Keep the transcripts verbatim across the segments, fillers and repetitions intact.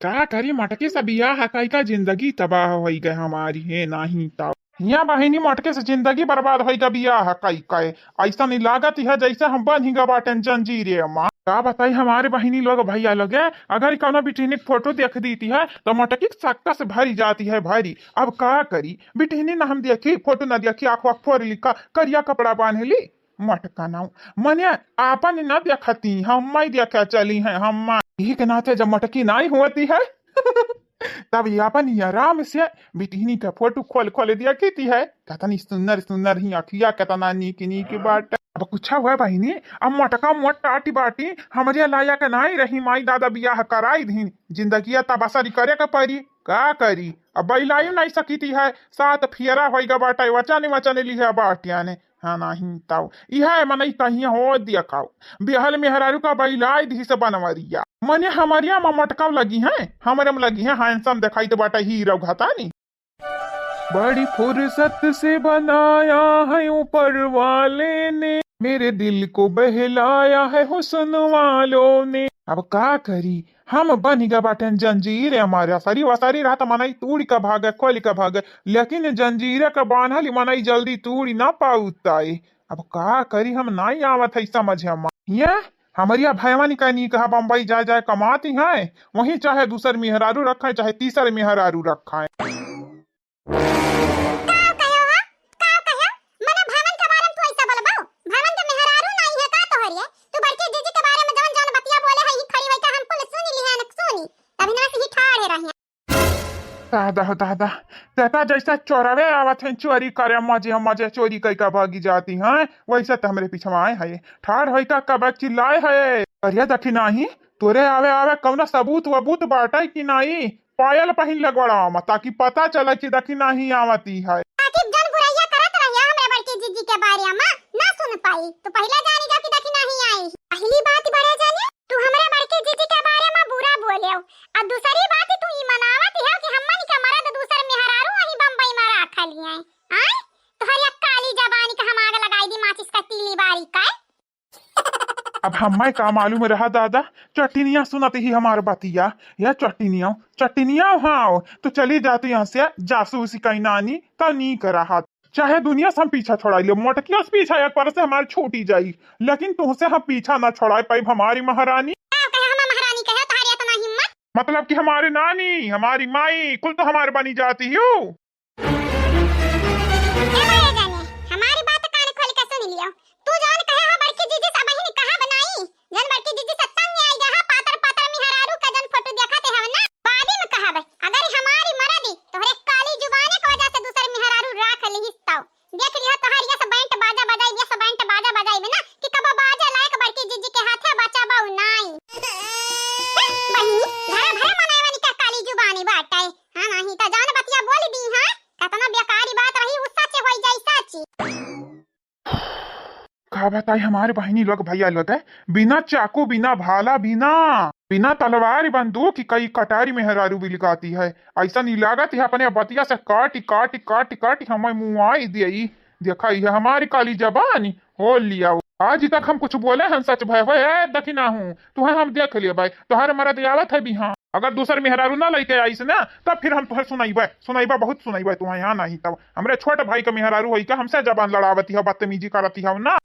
का करी, मटकी से बियाह कई का जिंदगी तबाह होई गए हमारी, हे नाही तउ। हिया बहिनी, मटकी से जिंदगी बर्बाद होई गए बियाह कई का। ऐसा नहीं लागत है जैसे हम बंध गए बाटेन जंजीरे मा। का बताई हमारे बहिनी लोग, भैया लोग, अगर कौनो बिटिहनी के फोटो देख दीती है तो मटकी के सक्का से भरी जाती है भरी। अब का करी, बिटिहनी ना हम देखी, फोटो ना देखी, आँख वाँख फोर ली का, करिया कपड़ा बांध ली। मटका नाऊ, मने आपन न देखती, हम माई देखा चली हैं, हम माई। यही के नाते जब मटकी नाई होती है, तब ये अपन ही आराम से बिटिहनी का फोटो खोल खोल दिया कीती है। कितनी सुंदर सुंदर ही अखिया, कितना नीक नीक बाट। अब कुछ हुआ बहिनी, अब मटका मोट टाटी बाटी, हमरे लायक नाई रही, माई दादा बियाह कराई दीन, जिंदगिया तबासरी करे के परी, का करी, अब बैलाई नाई सकीती है, सात फेरा होई गा बाटे, वचन वचन लिहे बाटियाने। हाँ, नाही तउ। इहे मनई कहिया हो दिया खाओ। बिहल मेहरारू का बैलाई दी से बनवरिया। मने हमरिया मा मटकाव लगी हैं, हमरे में लगी हैं, handsome दिखाई तो बाटा हीरो घतानी। बड़ी फुर्सत से बनाया है ऊपर वाले ने, मेरे दिल को बहलाया है हुस्न वालों ने। अब का करी, हम बन गए बाटेन जंजीर, हमारे असरी वसरी रहत मनई तूड़ के भागे, खोल के भागे, लेकिन जंजीर के बान्हल मनई जल्दी तूड़ ना पाउताई। अब का करी, हम नाई आवत है समझ हम। ये हमरिया भैवन का नी कहा बम्बई जाए जाए कमाती हैं, वहीं चाहे दूसर मेहरारू रखें, चाहे तीसर मेहरारू रखें। का कहो हो? का कहो? मने भवन के बारे में तू ऐसा बोलबो? भवन के मेहरारू नाई है का तोहरे? तू बड़की जीजी के बारे में जवन जवन बतिया बोले है, ही खड़ी होई के हम कुल सुनी लिहे न सुनी। तभी ना से ही ठाढ़े रही। दादा हो दादा, तेता जैसा चोरवे आवत हैं चोरी करे, मजे मजे चोरी कई का भागी जाती हैं, वैसे तो हमरे पीछे आए है, ठाढ़ होई का कबक चिल्लाए है। अरे देखी नाही, तोरे आवे आवे कौनो सबूत वबूत बाटे कि नाई? पायल पहिन ले गोड़वा मा, ताकि पता चले कि देखी नाही आवती है। ताकि जन बुराइया करत रहिया हमरे बड़की जीजी के बारे मा, ना सुन पाई। तू पहले जानी जा कि देखी नाही आई। पहली बात बड़े जाने, तू हमरे बड़की जीजी के बारे मा बुरा बोले हो। आ दूसरी बात तू ई मनावत है कि हमन के मरद दूसर मेहरारू वही बम्बई मा राख लिए हैं। आय? तोहरी काली जबानी का हम आग लगाई दी माचिस का तीली बारी का। अब हम्मे का मालूम रहा दादा, चटिनिया सुनत ही हमार बतिया। या चटिनिया, चटिनिया, हाँ, तो चली जाती यहाँ से, जासूसी कई नानी, तो नीक रहा। चाहे दुनिया से हम पीछा छोड़ाई ले, मोटकिया से पीछा एक बार से हमार छूटी जाई, लेकिन तुमसे हम पीछा ना छोड़ाई पाई हमारी महारानी। का कहे हम महारानी कहे, तोहरी इतना हिम्मत? मतलब कि हमारी नानी, हमारी माई, कुल तो हमारे बनी जाती हो। ए भैया जाने, हमारी बात कान खोल के सुन लियो। तू जौन कहे हो बड़की जीजी से बहिन कहा बनाई, जन बड़की जीजी से तंग आई गया, पातर पातर मेहरारू का जन फोटो देखा ते हो ना, बादी में कहब। अगर हमारी मरदी तोहरे काली जुबाने की वजह से दूसर मेहरारू राख लिहिस तौ देख लिहा तोहर यस बैंड बाजा बजाई, यस बैंड बाजा बजाई में ना कि कब बाजे लायक बड़की जीजी के हाथे बचाबौ नाई। बहिनी, घरा भरे मनैवनी का काली जुबानी बाटे। हाँ, नाही त जौन बतिया बोल दी, हाँ, कतना बेकारी बात रही, उ सच होई जाई, सच। का बताई हमारे बहिनी लोग, भैया लोग, बिना चाकू, बिना भाला, बिना, बिना तलवार, बंदूक, कई कटारी मेहरारू बिलकाती है। ऐसा नहीं लागत है अपने बतिया से काटी, काटी, काटी, काटी हमें मुआई देई। देखा, ये हमारी काली जबान हो लिया। आज तक हम कुछ बोले हैं सच भय, भय, ए, देखी ना हूँ, तुहे हम देख लेबै, तोहर मरद आवत है बिहान। अगर दूसर मेहरारू ना लइके आइस ना, तब फिर हम तुहे सुनाइबै, सुनाइबै, बहुत सुनाइबै तुहे, यहाँ नहीं तब। हमरे छोट भाई के मेहरारू होई के हमसे जबान लड़ावती हो, बदतमीजी करती हो ना।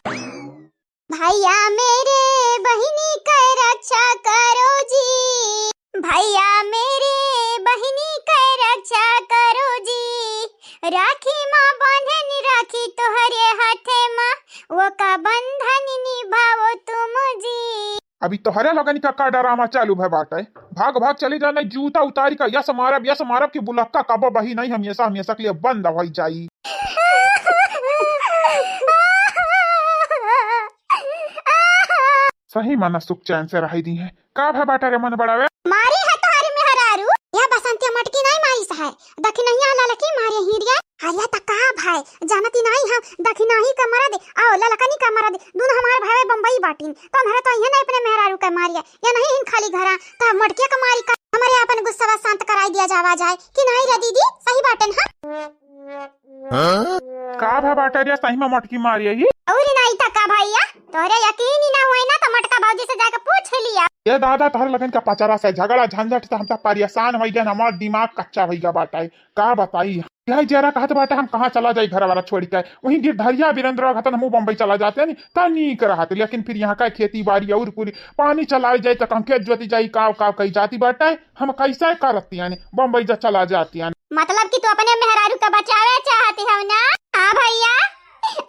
भैया मेरे बहिनी के रक्षा करो जी, भैया मेरे बहिनी के रक्षा करो जी, राखी माँ बांधन राखी तोहरे हाथे माँ, वो का बंधन निभाओ तुम जी। अभी तोहरे लोगन का का डरामा चालू भय बाटे, भाग भाग चली जाना, जूता उतारी का यस मारब, यस मारब कि बुलक्का कबो बही नहीं, हमेशा हमेशा के लिए बंद हो जाई। सही माना सुख चैन से रही दी है। का भय बाटा रे मन बड़ावे? मारी है तोहरी मेहरारू। यह बसंतिया मटकी नहीं मारिस है। दखिनहिया ललकी मारे हिरिया। अरे त का भाई, जानती नहीं हम दखिनही का मरद, आओ ललकनी का मरद, दोनों हमारे भाई बम्बई बाटिन। तो हमारे तो यह नहीं अपने मेहरारू का मारिया। या नहीं इन खाली घरा, तो मटकिया का मारी का। हमारे अपन गुस्सा शांत कराई दिया जावा जाए। कि नहीं रे दीदी, सही बाटन हम। हाँ? का भा बाटा रे, सही में मटकी मारी है? और नहीं त का भैया, तोहरे यकीन ही ना हुए ना तो मटका भौजी से जाके पूछ लिया। ए दादा, तोहरे लगन का पचरा से झगड़ा झंझट से हम तो परेशान होइ गए, हमार दिमाग कच्चा होइ गया बाटे। का बताई, यही जरा कहत बाटे हम कहाँ चला जाई घर वाला छोड़ के। वहीं गिरधरिया वीरेंद्र घतन हमू बम्बई चला जाते नहीं तो नीक रहत, लेकिन फिर यहाँ का खेती बाड़ी और कुल पानी चला जाए तो कहाँ खेत जोती जाई, काव काव कही जाती बाटे। हम कैसे करती हैं, बम्बई जा चला जाती हैं। मतलब कि तू अपने मेहरारू का बचावे चाहती हो ना? हाँ भैया,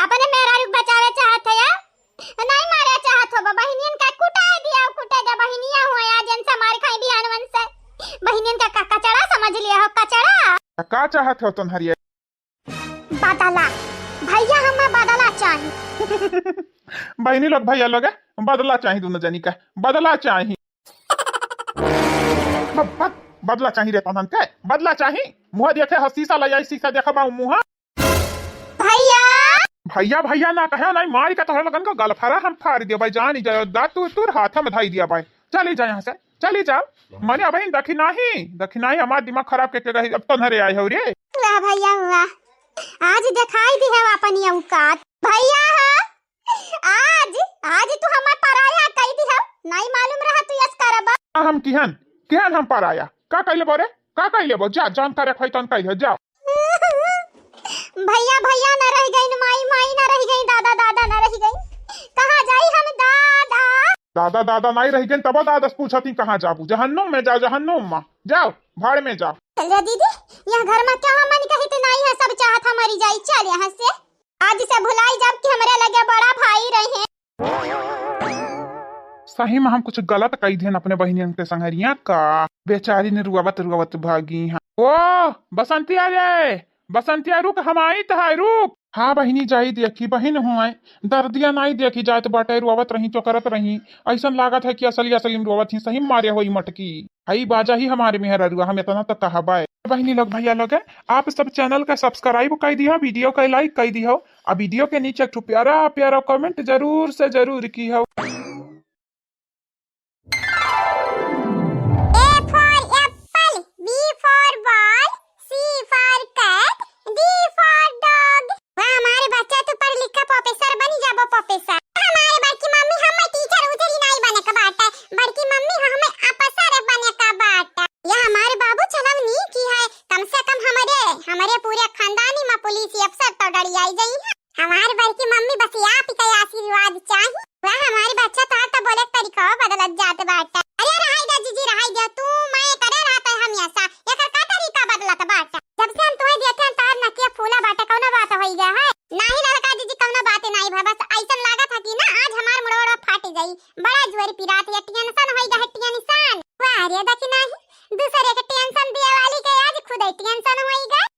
अपने मेहरारू का बचावे चाहत है या? नहीं मारे चाहत हो, बहिनियन का कुटाए दिया, कुटे दे बहिनिया हो, आज इनसे मार खाई बिहानवन से। बहिनियन का, का कचड़ा समझ लिया हो, कचड़ा। का चाहत हो तुम हरिया? बदला भैया, हमें बदला चाही। बहिनी लोग, भैया लोग, बदला चाही, दोनों जनी का बदला चाही। ब-, ब-, बदला चाही रे तोहन के, बदला चाही। मुँह देखे हो शीशा ले आई, शीशा देखा बा मुँह। भैया। भैया, भैया ना कहे, नहीं मारी का तोहरे लगन का गलफरा हम फाड़ दिया भाई, जानी जाओ, दा तू तोर हाथ में धाई दिया भाई, चली जा यहाँ से, चली जाओ। मने अब दखिनाही, दखिनाही हमार दिमाग खराब के, के गई, अब तोहरे आए हो रे। वाह भैया वाह, आज दिखाई दी है अपनी औकात। भैया हो, आज, आज तू हमार पराया कई दी हो, नहीं मालूम रहा तू यस करबा। हम किहन, किहन हम पराया? का कइले बा रे? का कइले बा? जा, जौन करे खोई तौन कइले, जा। भैया, भैया ना रह गइन, माई, माई ना रह गइन, दादा, दादा ना रह गइन। कहाँ जाई हम दादा? दादा, दादा नहीं रह गइन, तब दादा से पूछत ही कहाँ जाबू? जहन्नुम में जाओ, जहन्नुम में। जाओ, भाड़ में जाओ। चल रे दीदी, यहाँ घर में क्या मन कही तो नहीं है, सब चाहत हमारी जाई। चल यहाँ से। आज से भुलाई जाब कि हमरे लगे बड़ा भाई रहे। सही में हम कुछ गलत कई देन अपने बहिनियन के संगरिया का। बेचारी ने रुआवत रुआवत भागी हैं। ओ बसंतिया रे, बसंतिया रुक, हम आइत है, रुक। हाँ बहिनी, जाई देखी, बहिन हुआए, दर्दिया नाई देखी जात बाटे, रुआवत रही, चोकरत रही। ऐसन लागत है कि असली असली में रुआवत ही, सही में मारे होई मटकी। हई बाजा ही हमारे मेहररुआ, हम इतना तो कहबे। बहिनी लोग, भैया लोग, आप सब channel का subscribe कर दिया, video का like कर दिया, और video के नीचे एक ठो प्यारा प्यारा comment जरूर से जरूर की हो। A for apple, B for ball, C for cat, D for dog। वाह, हमारे बच्चा तो पढ़ लिख के professor बनी जाबो, professor। हमारे बड़की मम्मी, हमें teacher उजरी नाई बने के बाटे। बड़की मम्मी, हमें अफसर बने के बाटे। या हमारे बाबू चलव नीक ही है, कम से कम हमरे, हमरे पूरे खानदानी में पुलिस अफसर तो डरी आई जाई है। हमार बड़की मम्मी, बस आप ही का आशीर्वाद चाही। वाह, हमारी बच्चा, तोहार तो बोले के तरीका बदलत जात बाटे। अरे रहाई दे जीजी, रहाई दे, तू मैं करे रहत है हमेशा, एकर का तरीका बदलत बाटे? जब से हम तुम्हें देखे हैं, तोहार नकिया फूला बाटे, कौनो बात होई गया है? नाही ललका जीजी, कौनो बात नाही भा, बस ऐसन लागत है कि ना आज हमार मुड़वा फाट जाई, बड़ा जोर पिरात है, tension होई गया है, tension। वाह रे, देखी नाही, दूसरे के tension दिए वाली के आज खुद ही tension होई गए।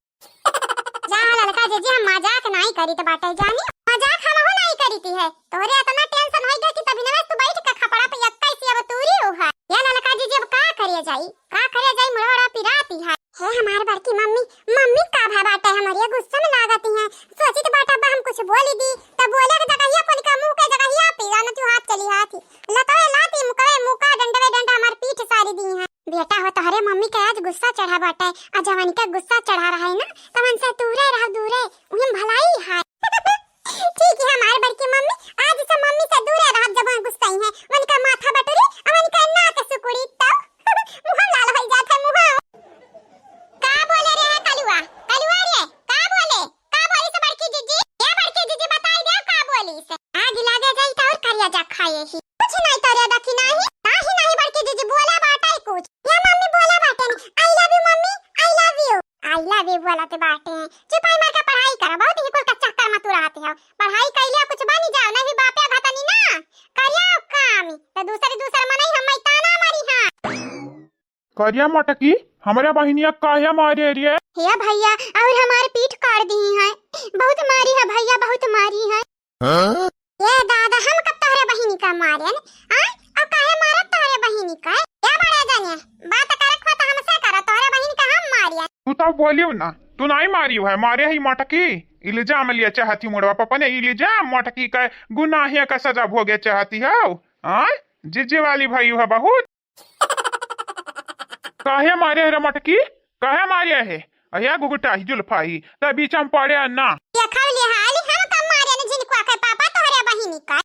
जा ललका जीजी, हम मजाक नाई करीत बाटे जानी, मजाक हमहू नाई करीती है। तोहरे इतना tension होई गया कि तभी नवेश तू बैठ के खपड़ा पे इक्कीस अब तूरी हो है। या ललका जीजी, अब का करे जाई, का करे जाई, मुड़वा पिराती है। हे हमार बड़की मम्मी, मम्मी का भा बाटे हमरे गुस्सा में लागती हैं, सोचित बाटा बा हम कुछ बोली दी, तब बोले के जगहिया पलिका मुंह के जगहिया पीरा न तू हाथ चली हाथी, लतवे लाती मुकवे मुका डंडवे डंडा हमार पीठ सारी दी हैं। बेटा हो, तोहरे मम्मी के आज गुस्सा चढ़ा बाटे, आ जवन के गुस्सा चढ़ा रहा है ना, तवन से दूरे रहो, दूरे, उहिम भलाई है। ठीक है हमार बड़की मम्मी, आज से मम्मी से दूरे रहब, जब गुस्साई है, उनका माथा बटुरी, और उनका नाक सुकुड़ी, तो मुंह लाल हो जात है, मुंह। का बोले रे कलुआ, कलुआ रे, का बोले, का बोली से बड़की जीजी? ए बड़की जीजी, बताई दे का बोली से। आग लागे जाई तो और करिया जा खाए ही। कुछ नहीं तो रे दखी नहीं, नाही, नाही बड़की जीजी, बोला बाटे कुछ। या मम्मी बोला बाटे नहीं, I love you मम्मी, I love you। I love you बोलत बाटे। चुपाई मार के पढ़ाई करा, बहुत ही कुल का चक्कर में तू रहते हो। पढ़ाई कैले कुछ बनी जाओ, नहीं बापे घतनी ना। करिया काम, तो दूसरे दूसरे मनई हम ताना मारी हाँ। करिया मटकी, हमरे बहिनिया काहे मारे रे? हे भैया, और हमारे पीठ काट दी है, बहुत मारी है भैया, बहुत मारी है। हाँ? ये दादा, हम कब तोहरे बहिनी का मारे न? हाँ? और काहे मारत तोहरे बहिनी का? ये बड़े जने, बात करत हो तो हमसे करो, तोहरे बहिनी का हम मारे। तू तो बोलियो ना, तू नहीं मारी है, मारे ही मटकी। इल्जाम लिया चाहती मुड़वा पर अपने, इल्जाम मटकी का गुनाहिया का सजा भोगे चाहती हो। हाँ? जीजी वाली भाई है बहुत। काहे मारे है रे मटकी? काहे मारे है? अया गुगटा ही जुल्फा ही, त बीच में पड़े ना। देखा ले हाली हम कम मारे न जिनको आके पापा तोहरे बहिनी का।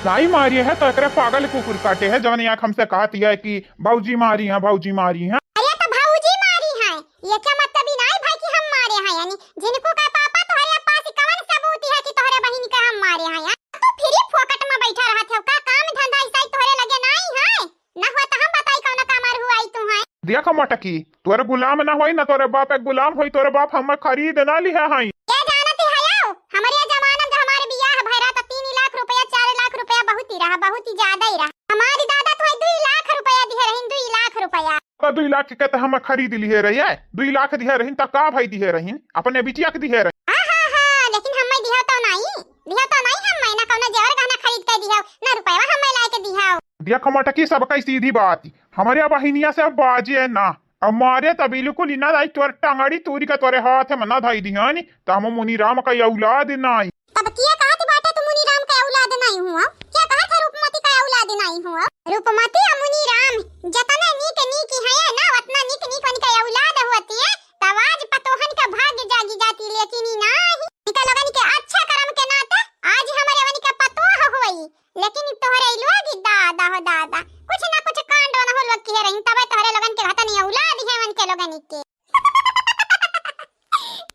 ताई मारी है तो एकरे पागल कुकुर काटे है, जवन यहाँ हमसे कहत है कि भौजी मारी है, भौजी मारी है। अरे तो भौजी मारी है, ये क्या मतलब ही नहीं भाई कि हम मारे हैं, यानी जिनको का पापा तोहरे पास कवन सबूत है कि तोहरे बहिन के हम मारे हैं? यार तू फ्री फोकट में बैठा रहत है, का काम धंधा ऐसा ही तोहरे लगे नहीं है? ना हुआ तो हम बताई कौन काम आर हुआ आई तू है। देखा मटकी, तोरे गुलाम ना होई ना तोरे बाप एक गुलाम होई, तोरे बाप हम खरीद ना लिहा हई। ये जानती है आओ, हमरे जमाना में जो हमारे बियाह भैरा तो तीन लाख रुपया, चार लाख रुपया बहुत ही रहा, बहुत ही ज्यादा ही रहा। हमारी दादा तो है दुई लाख रुपया दिहे रहीन, दुई लाख रुपया। तो दुई लाख के तो हम खरीद लिहे रही है, दुई लाख दिहे रहीन तो का भाई दिहे रहीन, अपने बिटिया के दिहे रहीन। हाँ हाँ हाँ, लेकिन हम दिहा तो नहीं, दिहा तो नहीं हम ना कौनो जेवर गहना खरीद के दिहा, ना रुपया हम लाए के दिहा। देखा मटकी, सबका सीधी बात, हमरे बहिनिया से बाजे ना, अब मारे त बिल्कुल ही ना दाई, तोर टंगड़ी तूरी का तोरे हाथ में ना धाई दिहानी, त हम मुनीराम का औलाद नाई। तब किया कहत बाटे तू मुनीराम का औलाद नाई हुआ? क्या कहत है रूपमती का औलाद नाई हुआ? रूपमती और मुनीराम जतने नीक नीक है ना, उतना नीक नीक उनका औलाद होती है, तब आज पतोहन का भाग्य जागी जाती, लेकिन ई नाही। इनका लोगन के अच्छा कर्म के नाते आज हमरे उनका पतोह होई। लेकिन तोहरे लोग ही दादा हो दादा, कुछ ना कुछ कांड न हो लोग किहे रही, तबे तोहरे लोगन के घटनी औलाद है उनके लोगन के।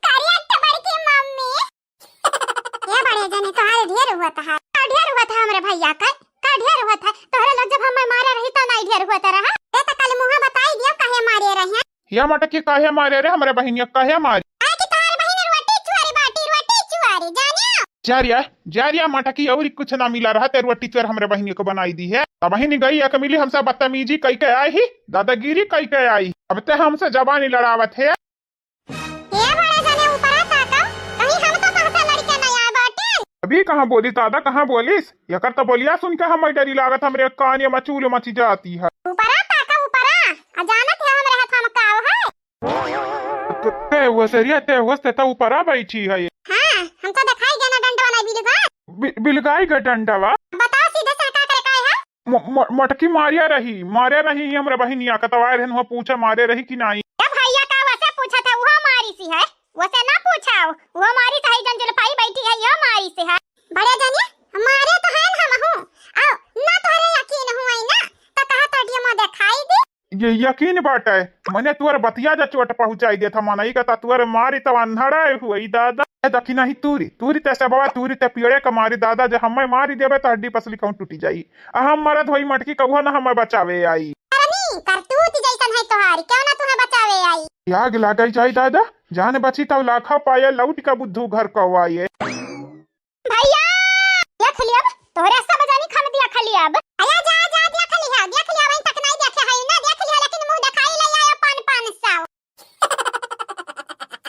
करिया के बड़की मम्मी। ये बड़े जने तोहरे ढेर हुआ था, का ढेर हुआ था हमरे भैया का, का ढेर हुआ था? तोहरे लोग जब हमें मारे रही तो नहीं ढेर हुआ था रहा। ए तो कल मुँह बताई दियो कहे मारे रहे। या मटकी काहे मारे रे हमरे बहिनिया, काहे मारे? आए कि तोहर बहिन रोटी चुआरी बाटी, रोटी चुआरी, जानियो? जा रिया, जा रिया मटकी, और कुछ ना मिला रहा, ते रोटी चुआर हमरे बहिनिया को बनाई दी है। तब बहिन गई एक मिली हमसे बदतमीजी कई के आई ही, दादागिरी कई के आई। अब ते हमसे जबानी लड़ावत है। ए बड़े जने ऊपरा ताका, कहीं हम तो तहसे लड़के नहीं आए बाटे। अभी कहाँ बोली दादा, कहाँ बोलिस? एकर तो बोलिया सुन के हम डरी लागत, हमरे कान में चूल मची जाती है। ऊपरा ताका ऊपरा, आ जानत है हमरे हाथ में काव है? ते, ते वो सरिया, ते वो से तो ऊपरा बैठी है। हाँ, हमको दिखाई गया ना डंडवा ना बिलगा। बि-, बिलगाई का डंडवा। बताओ सीधे से का करे का है? म-, म-, मटकी मारिया रही, मारिया रही हमरे बहिनिया का, तवार हन हुआ पूछा मारे रही कि नहीं। ए भैया का वसे पूछा था, वो मारी सी है, वसे ना पूछा, वो मारी सी है, जन जुलफाई बैठी है, यो मारी सी है। बड़े जने, मारे तो है हम हूँ, आओ, ना तोहरे यकीन हुआ ना, तो कहा तो डियो दिखाई दी। ये यकीन बाटे, मने तुअर बतिया जा चोट पहुँचाई देत ह, मनई का त तुअर मारी तब अंधड़ा हुई दादा। ए दखी नहीं तूरी, तूरी ते सबवा, तूरी ते पियड़े का मारी दादा, जे हमें मारी देबे त हड्डी पसली कहूँ टूटी जाई। आ हम मरद होई मटकी कबहुआ न हमें बचावे आई। करनी करतूत जैसन है तोहारी, क्यों ना तुम्हें बचावे आई? आग लागे जाई दादा, जान बची तब लाखा पाए लौट का बुद्धू घर को आए। भैया, देख लियब, तोहरे